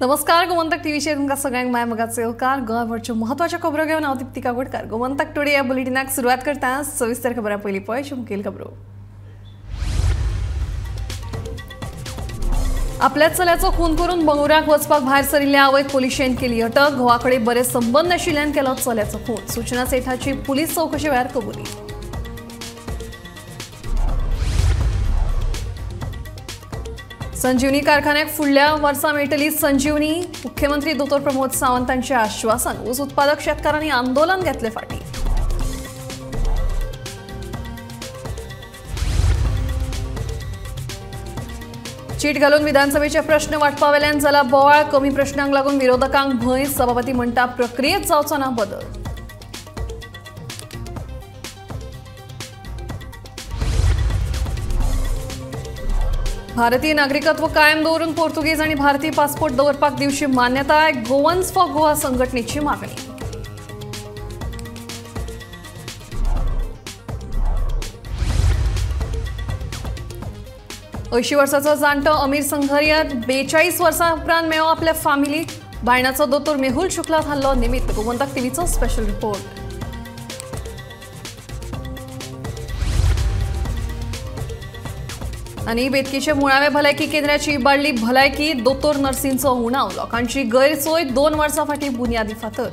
नमस्कार, गोमंतक टीव्हीचेर तुमकां सगळ्यांक माय मोगाचो येवकार. गोंयभरच्यो म्हत्वाच्यो खबरो घेवन हांव दीप्तिका गोडकर. गोमंतक टुडे ह्या बुलेटिनाक सुरवात करता. सविस्तर खबरां पयलीं पळय मुखेल खबरो. आपल्याच चल्याचो खून करून बंगळुराक वचपाक भायर सरिल्ल्या आवयक पुलिशेन केली अटक. घोवा कडेन बरे संबंद आशिल्ल्यान केलो चल्याचो खून. सूचना सेठाची पुलीस चवकशे वेळार कबुली. संजीवनी कारखान्याक फुडल्या वर्सा मेळटली संजीवनी. मुख्यमंत्री दोतोर प्रमोद सावंत हांचें आश्वासन. ऊस उत्पादक शेतकारांनी आंदोलन घेतलें फाटीं. चीट घालून विधानसभेचे प्रश्न वाटपा वेल्यान जाला बोवाळ. कमी प्रश्नांक लागून विरोधकांक भंय. सभापती म्हणटा प्रक्रियेत जावचो ना बदल. भारतीय नागरिकत्व कायम दवरून पोर्तुगीज आनी भारतीय पासपोर्ट दवरपाक दिवची मान्यताय. गोवन्स फॉर गोवा संघटनेची मागणी. 80 वर्साचो जाण्टो अमीर संघरिया 42 वर्सां उपरांत मेळ्ळो आपल्या फामिलीक. बायणाचो दोतोर मेहुल शुक्ला थारलो निमित्त. गोमंतक टीव्हीचो स्पेशल रिपोर्ट. आनी बेतकीचे मुळावे भलायकी केंद्राची इबाडली भलायकी. दोतोर नर्सींचो उणाव. लोकांची गैरसोय. 2 वर्सां फाटीं बुन्यादी फातर.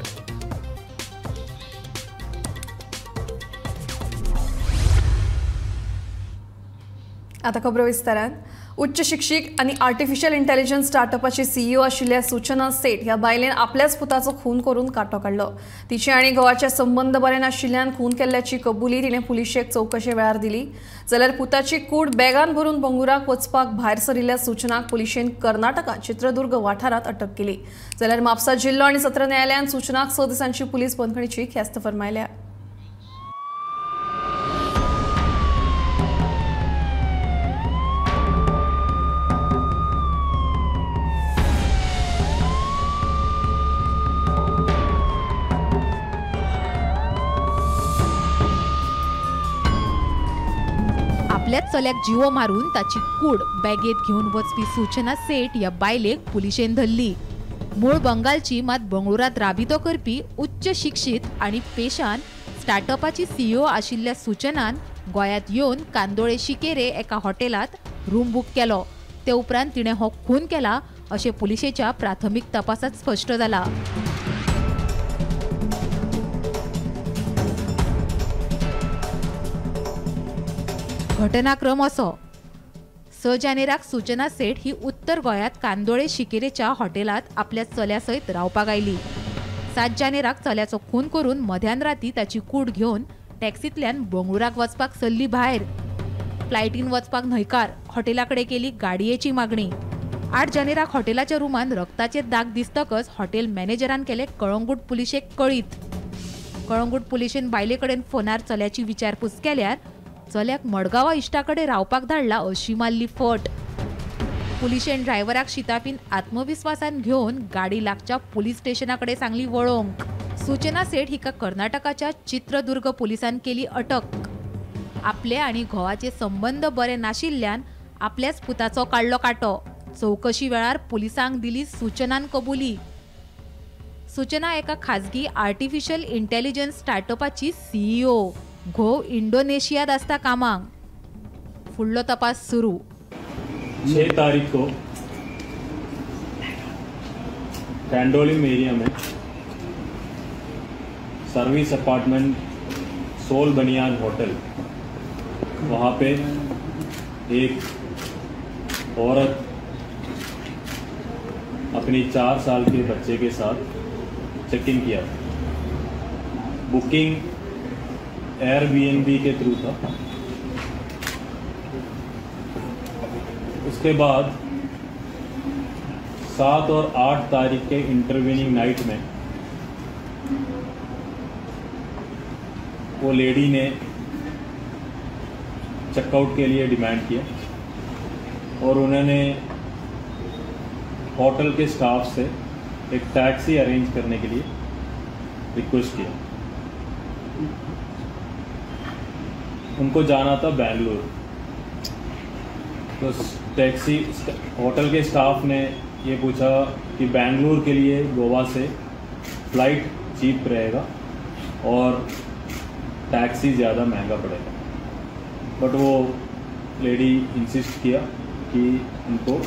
आता खबरो विस्तारान. उच्च शिक्षीक आनी आर्टिफिशियल इंटेलिजन्स स्टार्टअपाची सीईओ आशिल्ल्या सूचना सेठ ह्या बायलेन आपल्याच पुताचो खून करून कांटो काडलो. तिचे आनी घोवाचे संबंद बरे नाशिल्ल्यान खून केल्ल्याची कबुली तिणें पुलिशेक चवकशे वेळार दिली. जाल्यार पुताची कूड बॅगान भरून बंगळुराक वचपाक भायर सरिल्ल्या सूचनाक पुलिशेन कर्नाटकांत चित्रदुर्ग वाठारांत अटक केली. जाल्यार म्हापसा जिल्लो आनी सत्र न्यायालयान सूचनाक 6 दिसांची पुलीस बंदखणीची ख्यास्त फर्मायल्या. आपल्याच चल्याक जिवो मारून ताची कूड बॅगेत घेवन वचपी सूचना सेठ ह्या बायलेक पुलिशेन धरली. मूळ बंगालची मात बंगळुरात राबितो करपी उच्च शिक्षीत आनी पेशान स्टार्टअपाची सीईओ आशिल्ल्या सूचनान गोंयांत येवन कांदोळे शिकेरे एका हॉटेलांत रूम बूक केलो. ते उपरांत तिणें हो खून केला अशें पुलिशेच्या प्राथमीक तपासांत स्पश्ट जाला. घटनाक्रम असो. 6 जानेराक सूचना सेठ ही उत्तर गोंयांत कांदोळे शिकेरेच्या हॉटेलांत आपल्या चल्या सयत रावपाक आयली. 7 जानेराक चल्याचो खून करून मध्यान राती ताची कूड घेवन टॅक्सींतल्यान बंगळुराक वचपाक सरली भायर. फ्लायटीन वचपाक न्हयकार. हॉटेला कडेन केली गाडयेची मागणी. 8 जानेराक हॉटेलाच्या रुमांत रक्ताचे दाग दिसतकच हॉटेल मॅनेजरान केले कळंगूट पुलिशेक कळीत. कळंगूट पुलिशेन बायले कडेन फोनार चल्याची विचारपूस केल्यार चल्याक मडगांवा इश्टा कडेन रावपाक धाडला अशी मारली फट. पुलिशेन ड्रायव्हराक शितापीन आत्मविस्वासान घेवन गाडी लागच्या पुलीस स्टेशना कडेन सांगली वळोवंक. सूचना सेठ हिका कर्नाटकाच्या चित्रदुर्ग पुलिसान केली अटक. आपले आनी घोवाचे संबंद बरे नाशिल्ल्यान आपल्याच पुताचो काडलो कांटो. चवकशी वेळार पुलिसांक दिली सूचनान कबुली. सूचना एका खाजगी आर्टिफिशियल इंटेलिजन्स स्टार्टअपाची सीईओ. घोव इंडोनेशियात आसता कामाक. फुडलो तपास सुरू. 6 तारीख को कैंडोलिम एरिया में सर्विस अपार्टमेंट सोल बनियान होटल, वहाँ पे एक औरत अपनी 4 साल के बच्चे के साथ चेक इन किया. बुकिंग एयरबीएनबी के थ्रू था. उसके बाद 7 और 8 तारीख के इंटरवीनिंग नाइट में वो लेडी ने चेकआउट के लिए डिमांड किया और उन्होंने होटल के स्टाफ से एक टैक्सी अरेंज करने के लिए रिक्वेस्ट किया. उनको जाना था बेंगलुरु। तो टैक्सी होटल के स्टाफ ने ये पूछा कि बेंगलुरु के लिए गोवा से फ्लाइट चीप रहेगा और टैक्सी ज़्यादा महंगा पड़ेगा, बट वो लेडी इंसिस्ट किया कि उनको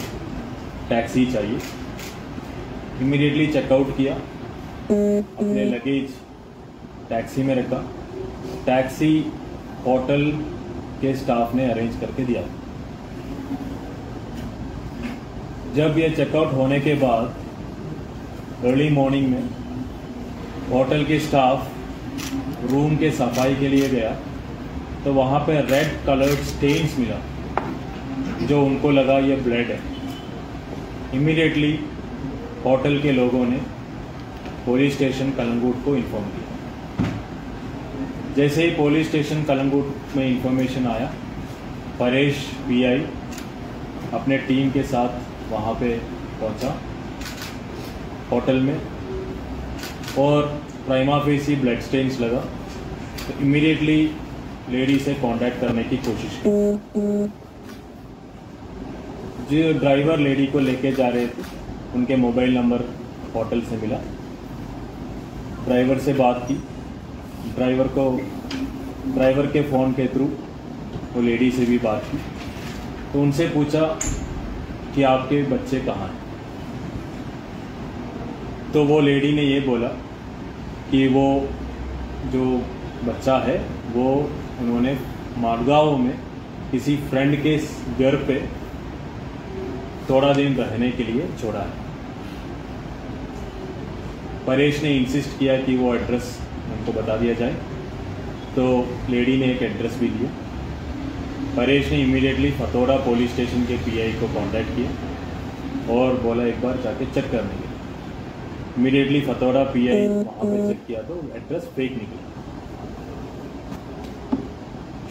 टैक्सी चाहिए। इमीडिएटली चेकआउट किया, अपने लगेज टैक्सी में रखा, टैक्सी होटल के स्टाफ ने अरेंज करके दिया। जब ये चेकआउट होने के बाद अर्ली मॉर्निंग में hotel K staff room K सफाई के लिए गया तो वहाँ पे रेड कलर्ड स्टेन्स मिला, जो उनको लगा ये ब्लड है। इमीडिएटली होटल के लोगों ने पुलिस स्टेशन कलंगूट को इन्फॉर्म किया। जैसे ही पुलिस स्टेशन कलंगूट में इंफॉर्मेशन आया, परेश पीआई अपने टीम के साथ वहाँ पे पहुँचा होटल में और प्राइमा फेसी ब्लड स्टेन्स लगा, तो इमीडिएटली लेडी से कांटेक्ट करने की कोशिश की। जो ड्राइवर लेडी को लेके जा रहे थे उनके मोबाइल नंबर होटल से मिला, ड्राइवर से बात की, driver K phone K through वो लेडी से भी बात की, तो उनसे पूछा कि आपके बच्चे कहाँ हैं, तो वो लेडी ने ये बोला कि वो जो बच्चा है वो उन्होंने मारगांव में किसी फ्रेंड के घर पे थोड़ा दिन रहने के लिए छोड़ा है। परेश ने इंसिस्ट किया कि वो एड्रेस उनको बता दिया जाए, तो लेडी ने एक एड्रेस भी दिया। परेश ने इमीडिएटली फतोड़ा पुलिस स्टेशन के पीआई को कांटेक्ट किया और बोला एक बार जाके चेक करने के लिए। इमीडिएटली फतोड़ा पीआई वहाँ पे चेक किया तो एड्रेस फेक निकला।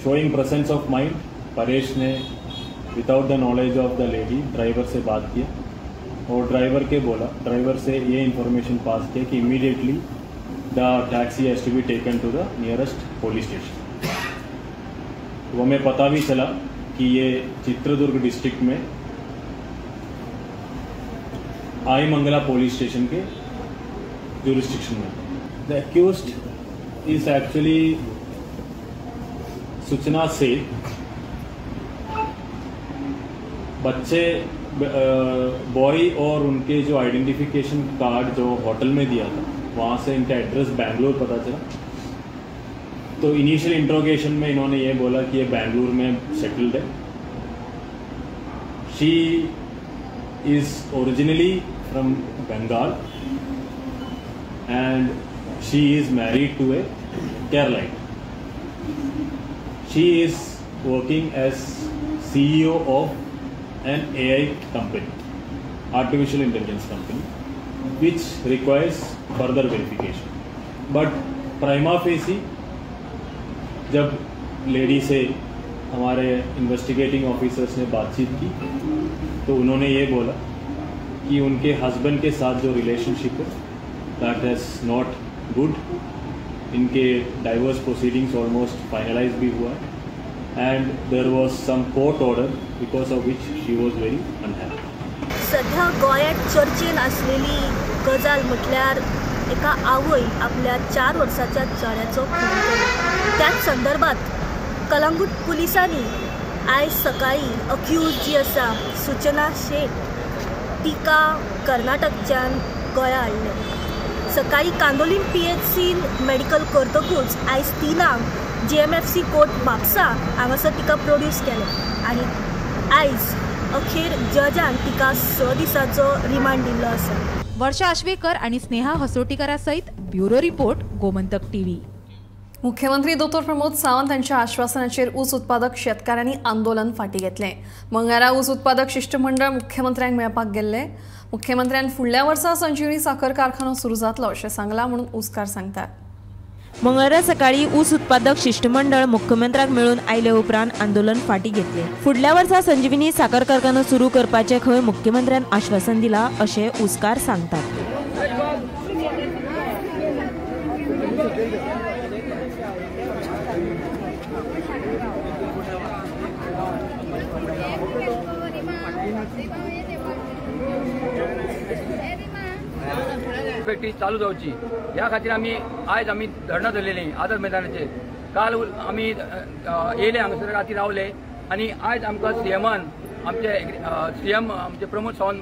Showing presence of mind, Paresh ने without the knowledge of the lady driver से बात किया और ड्राइवर से ये इन्फॉर्मेशन पास किया कि immediately the taxi has to be taken to the nearest police station. तो हमें पता भी चला कि ये चित्रदुर्ग डिस्ट्रिक्ट में आई मंगला पुलिस स्टेशन के जुरिस्डिक्शन में। The accused is actually Suchana Seth. बच्चे बॉय और उनके जो आइडेंटिफिकेशन कार्ड जो होटल में दिया था वहाँ से इनका एड्रेस बैंगलोर पता चला। तो इनिशियल इंट्रोगेशन में इन्होंने ये बोला कि ये बैंगलोर में सेटल्ड है। She is originally from Bengal and she is married to a Keralite. She is working as CEO of an AI company, artificial intelligence company, which requires further verification. But prima facie, जब lady से हमारे investigating officers ने बातचीत की तो उन्होंने ये बोला कि उनके हस्बैंड के साथ जो रिलेशनशिप है that is not good, इनके डाइवोर्स प्रोसीडिंग्स ऑलमोस्ट फाइनलाइज भी हुआ है and there was some court order because of which she was very unhappy. सध्या गोंयांत चर्चेन आसलेली गजाल म्हटल्यार एका आवय आपल्या 4 वर्साच्या चल्याचो खून केलो. त्याच संदर्भात कलंगूट पुलिसांनी आयज सकाळी अक्यूज जी आसा सुचना शेट तिका कर्नाटकच्यान गोंया हाडले. सकाळी कांदोलीम PHCन मेडिकल करतकूच आयज 3 JMFC court Mapusa हांगासर तिका प्रोड्यूस केलें आनी आयज अखेर जजान तिका 6 दिसांचो रिमांड दिल्लो आसा. वर्षा आश्वेकर आणि स्नेहा हसोटीकरा सहित ब्युरो रिपोर्ट, गोमंतक टीव्ही. मुख्यमंत्री दोतोर प्रमोद सावंत हांच्या आश्वासनाचेर ऊस उत्पादक शेतकारांनी आंदोलन फाटीं घेतलें. मंगळारा ऊस उत्पादक शिश्टमंडळ मुख्यमंत्र्यांक मेळपाक गेल्लें. मुख्यमंत्र्यान फुडल्या वर्सा संजीवनी साखर कारखानो सुरू जातलो अशें सांगलां म्हणून ऊसकार सांगतात. मंगळारा सकाळी ऊस उत्पादक शिश्टमंडळ मुख्यमंत्र्याक मेळून आयले उपरांत आंदोलन फाटीं घेतले. फुडल्या वर्सा संजीवनी साखर कारखानो सुरू करपाचें खंय मुख्यमंत्र्यान आश्वासन दिलां अशें ऊसकार सांगतात. फॅक्टरी चालू जावची ह्या खातीर आमी आयज आमी धरणां धरलेली आझाद मैदानाचेर. काल आमी येयले हांगासर राती रावले आनी आयज आमकां सीएमान आमचे सीएम आमचे प्रमोद सावंत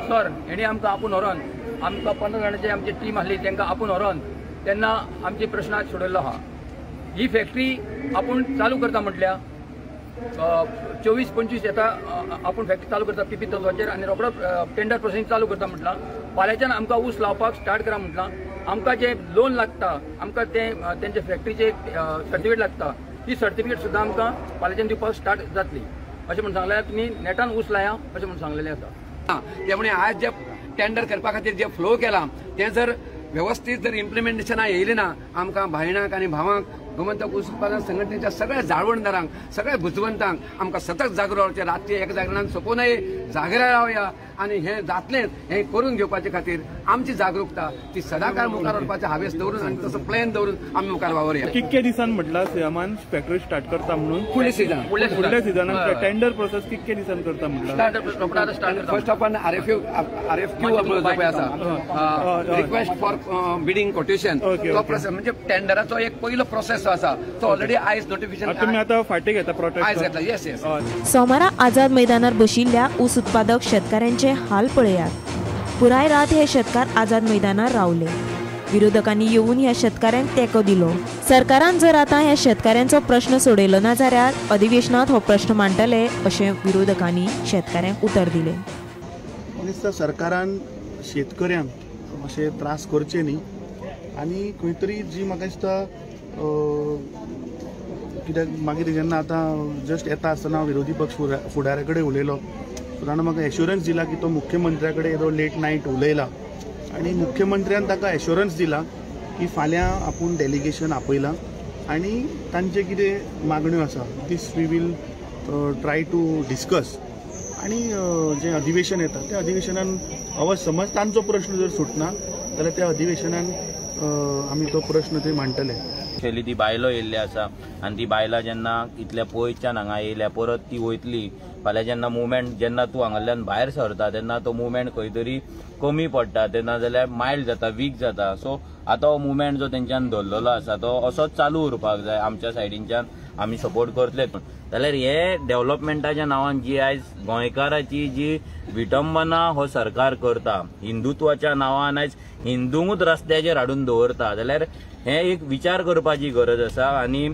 सर हेणी आमकां आपोवन व्हरोन आमकां 15 जाणांची आमची टीम आसली तांकां आपोवन व्हरोन तेन्ना आमचे प्रश्न सोडयल्लो आहा. ही फॅक्टरी आपूण चालू करता म्हटल्या 24-25 येता आपूण फॅक्टरी चालू करता पीपी तत्वाचेर आनी रोकडो टेंडर प्रोसेसींग चालू करता म्हटलां. फाल्यांच्यान आमकां ऊस लावपाक स्टार्ट करा म्हटलां. आमकां जें लोन लागता आमकां तें तेंचे फॅक्टरीचे सर्टिफिकेट लागता ती सर्टिफिकेट सुद्दां आमकां फाल्यांच्यान दिवपाक स्टार्ट जातली अशें म्हूण सांगलें. तुमी नेटान ऊस लाया अशें म्हूण सांगलेलें आसा. त्यामुळे आज जे टेंडर करपा खातीर जे फ्लो केला तें जर व्यवस्थीत जर इम्प्लिमेंटेशना येयलें ना आमकां भायणांक आनी भावांक गोमंतक ऊस उत्पादन संघटनेच्या सगळ्या जाळवणदारांक सगळ्या बुजवंतांक आमकां सतत जागृत रावचें. रातचें एक जागरणान सोंपूं नये, जागेर रावया आनी हें जातलेंच हें करून घेवपाचे खातीर आमची जागृकता ती सदांकाळ मुखार व्हरपाचें हावेस दवरून आनी तसो प्लॅन दवरून आमी मुखार वावरया. कितके दिसान म्हटलां सीएमान फॅक्टरी स्टार्ट करता म्हणून? फुडल्या सिजनाक, फुडल्या सिजनाक टेंडर प्रोसेस कितके दिसान करता म्हटलां? फर्स्ट ऑफ ऑल RFQ जो आसा रिक्वेस्ट फॉर बिडींग कोटेशन तो प्रोसेस म्हणजे टेंडराचो एक पयलो प्रोसेस आसा तो ऑलरेडी आयज नोटिफिकेशन तुम्ही आता फाटी घेता प्रोटेस्ट आयज घेतला. Yes yes. सोमारा आझाद मैदानार बशिल्ल्या ऊस उत्पादक शेतकाऱ्यांचे हाल पळयात. पुराय रात हे शेतकार आझाद मैदानार रावले. विरोधकांनी येवन ह्या शेतकाऱ्यांक तेंको दिलो. सरकारान जर आतां ह्या शेतकाऱ्यांचो प्रश्न सोडयलो ना जाल्यार अधिवेशनांत हो प्रश्न मांडटले अशें विरोधकांनी शेतकाऱ्यांक उतर दिलें. दिसता सरकारान शेतकऱ्यांक अशे त्रास करचे न्ही आनी खंय तरी जी म्हाका दिसता कित्याक मागीर जेन्ना आतां जस्ट येता आसतना विरोधी पक्ष फुडाऱ्या कडेन उलयलो ताणें म्हाका एश्योरन्स दिला की तो मुख्यमंत्र्या कडेन येदो लेट नायट उलयला आनी मुख्यमंत्र्यान ताका एश्योरन्स दिला की फाल्यां आपूण डेलिगेशन आपयलां आनी तांचे कितें मागण्यो आसा these we will try to discuss आनी जें अधिवेशन येता त्या अधिवेशनान अवश्य समज तांचो प्रश्न जर सुटना जाल्यार त्या अधिवेशनान आमी तो प्रश्न थंय मांडटले. स्पेशली ती बायलो येयल्ली आसा आनी ती बायलां जेन्ना इतल्या पयसच्यान हांगा येयल्या परत ती वयतली फाल्यां जेन्ना मुवमेंट जेन्ना तूं हांगांतल्यान भायर सरता तेन्ना तो मुवमेंट खंय तरी कमी पडटा तेन्ना जाल्यार मायल्ड जाता, वीक जाता. सो आतां हो मुवमेंट जो तेंच्यान धरलेलो आसा तो असोच चालू उरपाक जाय. आमच्या सायडीनच्यान आमी सपोर्ट करतले. जाल्यार हे डेव्हलपमेंटाच्या नांवान जी आयज गोंयकाराची जी विटंबना हो सरकार करता, हिंदुत्वाच्या नांवान आयज हिंदूंकूच रस्त्याचेर हाडून दवरता, जाल्यार हें एक विचार करपाची गरज आसा. आनी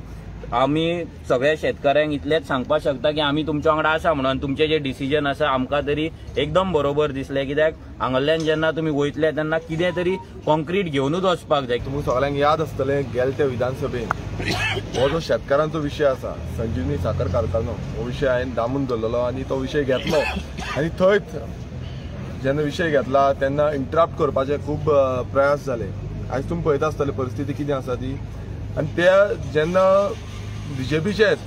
आमी सगळ्या शेतकऱ्यांक इतलेंच सांगपाक शकता की आमी तुमच्या वांगडा आसा म्हणून तुमचें जें डिसिजन आसा आमकां तरी एकदम बरोबर दिसलें. कित्याक हांगांतल्यान जेन्ना तुमी वयतले तेन्ना कितें तरी कॉन्क्रीट घेवनूच वचपाक जाय. तुमकां सगळ्यांक याद आसतलें गेले त्या विधानसभेन हो जो शेतकारांचो विशय आसा संजीवनी साखर कारखानो हो विशय हांवें दामून धरलेलो आनी तो विशय घेतलो आनी थंयच जेन्ना विशय घेतला तेन्ना इंटरप्ट करपाचे खूब प्रयास जाले. आयज तुमी पळयता आसतले परिस्थिती कितें आसा ती. आनी ते जेन्ना बीजेपीचेच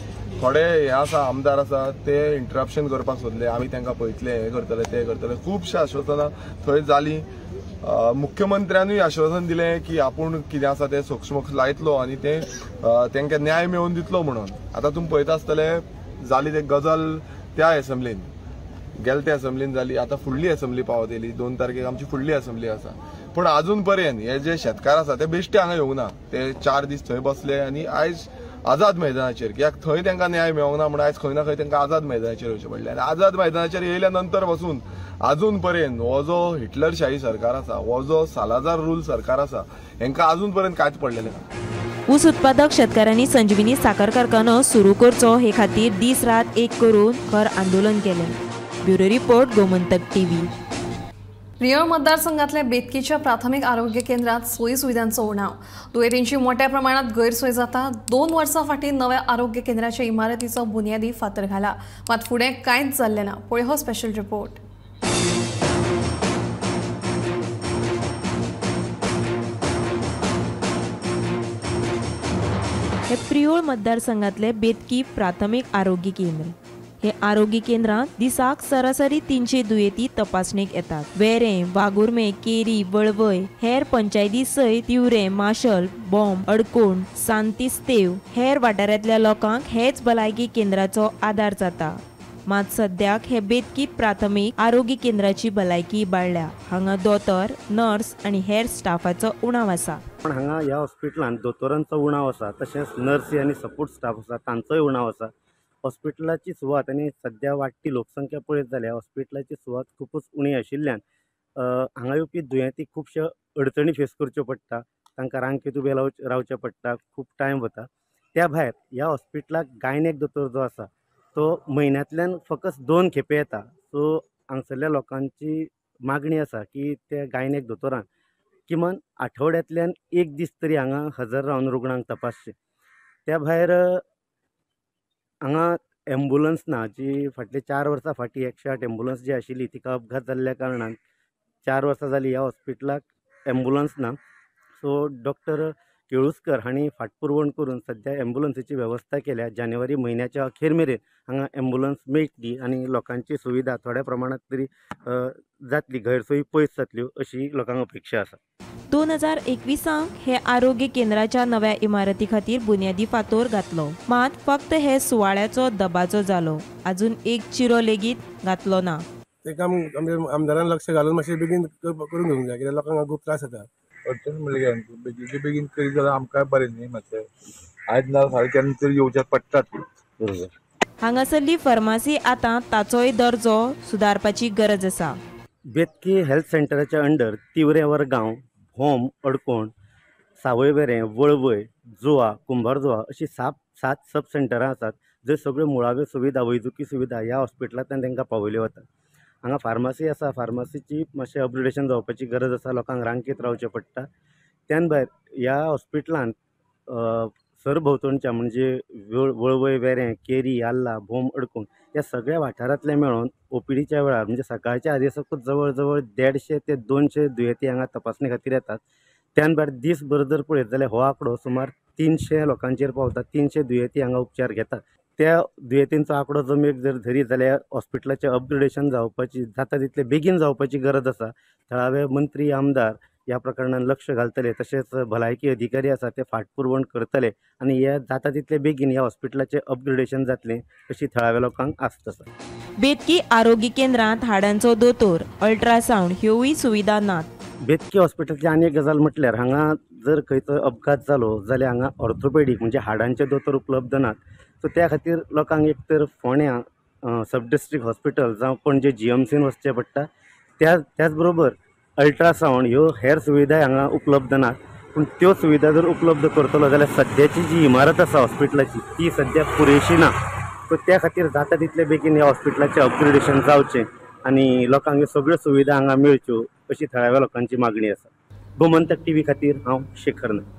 थोडे हे आसा आमदार आसा ते इंटरप्शन करपाक सोदले, आमी तांकां पळयतले, हें करतले, तें करतले, खुबशीं आश्वासनां थंय जालीं. मुख्यमंत्र्यानूय आश्वासन दिलें की आपूण कितें आसा तें सोक्षमोक्ष लायतलो आनी तें तांकां न्याय मेळोवन दितलो म्हणून. आतां तुमी पळयता आसतले जाली ते गजाल त्या एसेंब्लीन, गेले त्या एसेंब्लीन जाली, आतां फुडली एसेंब्ली पावत येयली, 2 तारखेक आमची फुडली एसेंब्ली आसा. पूण आजून पर्यंत हे जे शेतकार आसा ते बेश्टे हांगा येवंक ना, ते 4 दीस थंय बसले आनी आयज आझाद मैदानाचेर, कित्याक थंय तांकां न्याय मेळोंक ना म्हणून आयज खंय ना खंय तांकां आझाद मैदानाचेर येवचें पडलें. आनी आझाद मैदानाचेर येयल्या नंतर पासून आजून पर्यंत हो जो हिटलरशाही सरकार आसा, हो जो सालाजार रूल सरकार आसा, हेंकां आजून पर्यंत कांयच पडलेलें ना. ऊस उत्पादक शेतकारांनी संजीवनी साखर कारखानो सुरू करचो हे खातीर दीस रात एक करून खर आंदोलन केलें. Bureau report, Gomantak TV. Priyal मतदारसंघातल्या बेतकीच्या प्राथमिक आरोग्य केंद्रात सोयी सुविधांचो उणाव, दुयेंतींची मोठ्या प्रमाणात गैरसोय जाता. 2 वर्सां फाटीं नव्या आरोग्य केंद्राच्या इमारतीचो बुन्यादी फातर घाला, मात फुडें कांयच जाल्लें ना. पळय हो स्पेशल रिपोर्ट. हे प्रियोळ मतदारसंघातले बेतकी प्राथमिक आरोग्य केंद्र. हे आरोग्य केंद्रांत दिसाक सरासरी 300 दुयेंती तपासणेक येतात. वेरें, वागुर्मे, केरी, वळवय हेर पंचायती सयत तिवरें, माशल, बॉम्ब, अडकोण, सांतिस्तेव हेर वाठारांतल्या लोकांक हेच भलायकी केंद्राचो आदार जाता. मात सद्याक हे बेतकी प्राथमीक आरोग्य केंद्राची भलायकी इबाडल्या. हांगा दोतोर, नर्स आनी हेर स्टाफाचो उणाव आसा. पण हांगा ह्या हॉस्पिटलांत दोतोरांचो उणाव आसा, तशेंच नर्सी आनी सपोर्ट स्टाफ आसा तांचोय उणाव आसा. हॉस्पिटलाची सुवात आनी सद्या वाडटी लोकसंख्या पळयत जाल्यार हॉस्पिटलाची सुवात खुबूच उणी आशिल्ल्यान हांगा येवपी दुयेंती खुबश्यो अडचणी फेस करच्यो पडटा. तांकां रांकेत उबे रावचें पडटा, खूब टायम वता. त्या भायर ह्या हॉस्पिटलाक गायनेक दोतोर जो आसा तो म्हयन्यांतल्यान फकत 2 खेपे येता. सो हांगसरल्या लोकांची मागणी आसा की त्या गायनेक दोतोरान किमान आठवड्यांतल्यान 1 दीस तरी हांगा हजर रावन रुग्णांक तपासचें. त्या भायर हांगा एम्बुलन्स ना, जी फाटले 4 वर्सां फाटीं 108 एम्बुलन्स जी आशिल्ली तिका अपघात जाल्ल्या कारणान 4 वर्सां जाली ह्या हॉस्पिटलाक एम्बुलन्स ना. सो डॉक्टर केळुस्कर हांणी फाटपुरवण करून सद्या एम्बुलन्सीची वेवस्था केल्या. जानेवारी म्हयन्याच्या अखेर मेरेन हांगा एम्बुलन्स मेळटली आनी लोकांची सुविधा थोड्या प्रमाणात तरी जातली, गैरसोयी पयस जातल्यो अशी लोकांक अपेक्षा आसा. 2021 हे आरोग्य केंद्राच्या नव्या इमारती खातीर बुन्यादी फातोर घातलो, मात फक्त हे सुवाळ्याचो दबाजो जालो, अजून एक चिरो लेगीत घातलो ना. ते काम आमदारान लक्ष घालून मातशें बेगीन करून घेवंक जाय, कित्याक लोकांक खूब त्रास जाता. अडचण म्हणल्यार बेगीन बेगीन करीत जाल्यार आमकां बरें न्ही, मातशें आयज ना फाल्यां केन्ना तरी येवच्याक पडटात. बरोबर. हांगासरली फार्मासी आतां ताचोय दर्जो सुदारपाची गरज आसा. बेतकी हेल्थ सेंटराच्या अंडर तिवरें वरगांव, होम, अडकोण, सावयवेरें, वळवय, जुवा, कुंभारजुवा अशी 7 सब सेंटरां आसात जंय सगळ्यो मुळाव्यो सुविधा, वैजकी सुविधा ह्या हॉस्पिटलांतल्यान तांकां पावयल्यो वतात. हांगा फार्मासी आसा, फार्मासीची मातशें अपग्रेडेशन जावपाची गरज आसा, लोकांक रांकेत रावचें पडटा. त्यान भायर ह्या हॉस्पिटलांत सरभोंवतणच्या म्हणजे वळवय, वेरें, केरी, आल्ला, भोम, अडकोण ह्या सगळ्या वाठारांतले मेळोन ओपीडीच्या वेळार म्हणजे सकाळच्या आदेसाकूच जवळ जवळ 150 ते 200 दुयेंती हांगा तपासणे खातीर येतात. त्यान भायर दीसभर जर पळयत जाल्यार हो आंकडो सुमार 300 लोकांचेर पावता. 300 दुयेंती हांगा उपचार घेतात. त्या दुयेंतींचो आंकडो जमेक जर धरीत जाल्यार हॉस्पिटलाचें अपग्रेडेशन जावपाची, जाता तितले बेगीन जावपाची गरज आसा. थळावे मंत्री, आमदार ह्या प्रकरणान लक्ष घालतले, तशेंच भलायकी अधिकारी आसा ते फाटपुरवण करतले आनी हे जाता तितले बेगीन ह्या हॉस्पिटलाचें अपग्रेडेशन जातलें अशी थळाव्या लोकांक आस्त आसा. बेतकी आरोग्य केंद्रांत हाडांचो दोतोर, अल्ट्रासावंड ह्योय सुविधा नात. बेतकी हॉस्पिटलाची आनी एक गजाल म्हटल्यार हांगा जर खंयचो अपघात जालो जाल्यार हांगा ऑर्थोपेडीक म्हणजे हाडांचे दोतोर उपलब्ध नात. सो त्या खातीर लोकांक एक तर फोंड्यां सब डिस्ट्रिक्ट हॉस्पिटल जावं पणजे GMCन वचचें पडटा. त्याच बरोबर अल्ट्रासावंड ह्यो हेर सुविधा हांगा उपलब्ध नात. पूण त्यो सुविधा जर उपलब्ध करतलो जाल्यार सद्याची जी इमारत आसा हॉस्पिटलाची ती सद्या पुरेशी ना. सो त्या खातीर जाता तितले बेगीन ह्या हॉस्पिटलाचें अपग्रेडेशन जावचें आनी लोकांक ह्यो सगळ्यो सुविधा हांगा मेळच्यो अशी थळाव्या लोकांची मागणी आसा. गोमंतक टीव्ही खातीर हांव शेखर नायक.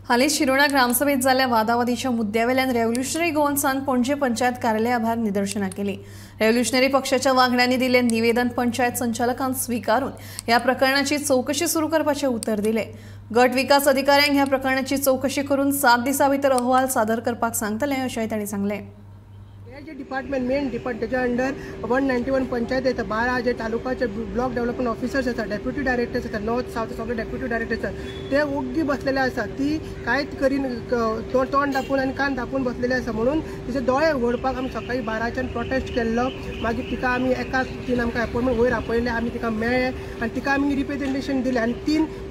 हालींच शिरोडा ग्रामसभेत जाल्ल्या वादावादीच्या मुद्द्यावेल्यान रेव्होल्युशनरी गोवन्सान पणजे पंचायत कार्यालया भायर निदर्शनां केली. रेव्होल्युशनरी पक्षाच्या वांगड्यांनी दिल्लें निवेदन पंचायत संचालकान स्विकारून ह्या प्रकरणाची चवकशी सुरू करपाचें उतर दिलें. गट विकास अधिकाऱ्यांक ह्या प्रकरणाची चवकशी करून 7 दिसां भितर अहवाल सादर करपाक सांगतले अशेंय तांणी सांगलें. हे जे डिपार्टमेंट मेन डिपार्ट तेच्या अंडर 191 पंचायत येता, 12 जे तालुकाचे ब्लॉक डेव्हलपमेंट ऑफिसर्स आसा, डेप्युटी डायरेक्टर्स आसा, नॉर्थ सावथ सगळे डेप्युटी डायरेक्टर्स आसा, ते ओग्गी बसलेले आसा. ती कांयच करीन, तोंड दापून आनी कान दापून बसलेले आसा. म्हणून तिचे दोळे उगडपाक आमी सकाळी 12च्यान प्रोटेस्ट केल्लो. मागीर तिका आमी 1-3 आमकां एपॉयंटमेंट वयर आपयले, आमी तिका मेळ्ळे आनी तिका आमी रिप्रेजेंटेशन दिलें. आनी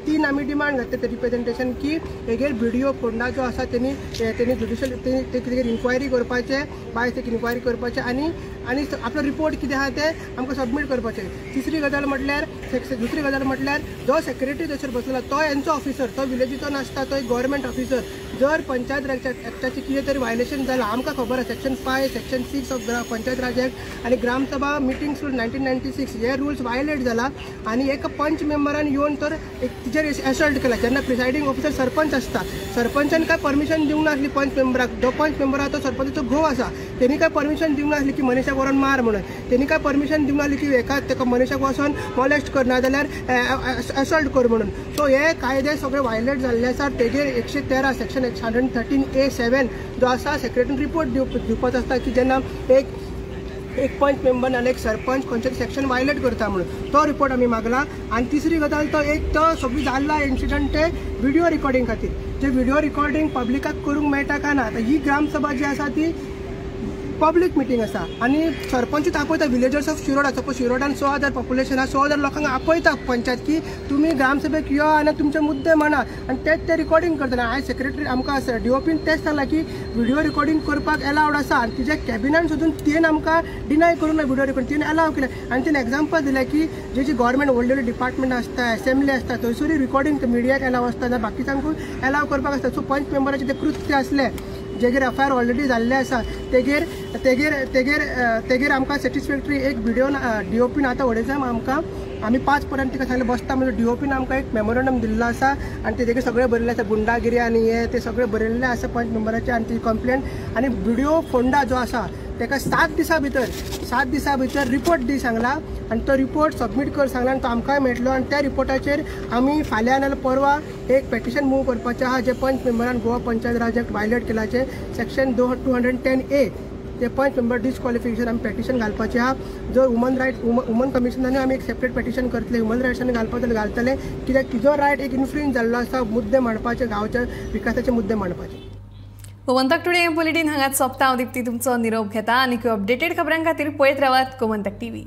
तीन आमी डिमांड घातले ते रिप्रेजेंटेशन की हेगेर भिडियो फोंडा जो आसा तेणी ज्युडिशल तेगेर इन्क्वायरी करपाचें, बाय इन्क्वायरी करपाचें आनी आनी आपलो रिपोर्ट कितें आहा तें आमकां सबमीट करपाचें. तिसरी गजाल म्हटल्यार दुसरी गजाल म्हटल्यार जो सेक्रेटरी थंयसर बसलेलो तो हेंचो ऑफिसर, तो विलेजीचो नासता, तो एक गव्हर्मेंट ऑफिसर. जर पंचायत राज एक्टाचें कितें तरी वायलेशन जालां, आमकां खबर आसा section 5 section 6 of panchayat Raj act आनी ग्रामसभा मिटिंग्स रूल 1996 हे रुल्स वायलेट जाला आनी एका पंच मेंबरान येवन तर एक तिचेर एसल्ट केला. जेन्ना प्रिसायडींग ऑफिसर सरपंच आसता, सरपंचान काय परमिशन दिवंक नासली पंच मेंबराक. जो पंच मेंबर आसा तो सरपंचाचो घोव आसा, तेणी काय परमिशन दिवंक नासली की मनीसाक व्हरोन मार म्हणून, तेणी काय परमिशन दिवंक नासली की एका तेका मनीसाक वचोन मॉलेस्ट कर ना जाल्यार एसल्ट कर म्हणून. सो हे कायदे सगळे वायलेट जाल्ले आसा. तेजेर 113 सेक्शन 113A7 जो आसा सेक्रेटरीन रिपोर्ट दिवपाचो आसता की जेन्ना एक पंच मेंबर नाल्यार एक सरपंच खंयचें सेक्शन वायलेट करता म्हणून तो रिपोर्ट आमी मागला. आनी तिसरी गजाल तो एक तो सगळी जाल्ला इन्सिडंट ते व्हिडिओ रिकॉर्डिंग खातीर, जे व्हिडिओ रिकॉर्डिंग पब्लिकाक करूंक मेळटा काय ना. आतां ही ग्रामसभा जी आसा ती पब्लीक मिटींग आसा आनी सरपंचूच आपयता विलेजर्स ऑफ शिरोडा. सपोज शिरोडान 6,000 पॉप्युलेशन आसा, 6,000 लोकांक आपयता पंचायत की तुमी ग्रामसभेक यो आनी तुमचे मुद्दे म्हणा आनी तेच ते रिकॉर्डिंग करतले. आयज सेक्रेटरी आमकां डीओपीन तेच सांगलां की व्हिडिओ रिकॉर्डिंग करपाक एलावड आसा आनी तिच्या कॅबिनान सोदून तेन आमकां डिनाय करूं ना व्हिडिओ रिकॉर्डिंग, तेन एलाव केलें आनी तेन एग्जाम्पल दिलें की जे जी गव्हर्मेंट व्हडले व्हडले डिपार्टमेंट आसता, एसेंब्ली आसता, थंयसरूय रिकॉर्डिंग मिडियाक एलाव आसता जाल्यार बाकीच्यांकूय एलाव करपाक आसता. सो पंच मेंबराचें तें कृत्य आसलें जेगेर एफ I R already जाल्लें आसा तेगेर तेगेर तेगेर तेगेर आमकां सॅटिस्फॅक्टरी एक व्हिडिओ डीओपीन आतां उडयता आमकां. आमी 5 पर्यंत तिका सांगलें बसता म्हणजे डीओपीन आमकां एक मेमोरंडम दिल्लो आसा आनी ते तेगेर सगळें बरयल्लें आसा, गुंडागिरी आनी हे ते सगळें बरयल्लें आसा पंच मेंबराचें आनी ती कंप्लेन आनी व्हिडिओ फोंडा जो आसा ताका 7 दिसां भितर रिपोर्ट दी सांगला आनी तो रिपोर्ट सबमीट कर सांगला आनी तो आमकांय मेळटलो आनी त्या रिपोर्टाचेर आमी फाल्यां नाजाल्यार परवा एक पेटिशन मूव करपाचें आहा जे पंच मेंबरान गोवा पंचायत राज एक्ट वायलेट केलाचे सेक्शन 210A ते पंच मेंबर डिस्क्वॉलिफिकेशन आमी पेटिशन घालपाचें आहा. जो ह्युमन रायट्स वुमन कमिशनानूय आमी एक सेपरेट पेटिशन करतले, ह्युमन रायट्सांनी घालपाक जाल्यार घालतले, कित्याक तिजो रायट एक इन्फ्लुयन्स जाल्लो आसा मुद्दे मांडपाचे, गांवच्या विकासाचे मुद्दे मांडपाचे. गोमंतक टुडे बुलेटीन हांगाच सोंपता. हांव दीप्ती तुमचो निरोप घेता आनी अपडेटेड खबरां खातीर पळयत रावात गोमंतक टीव्ही.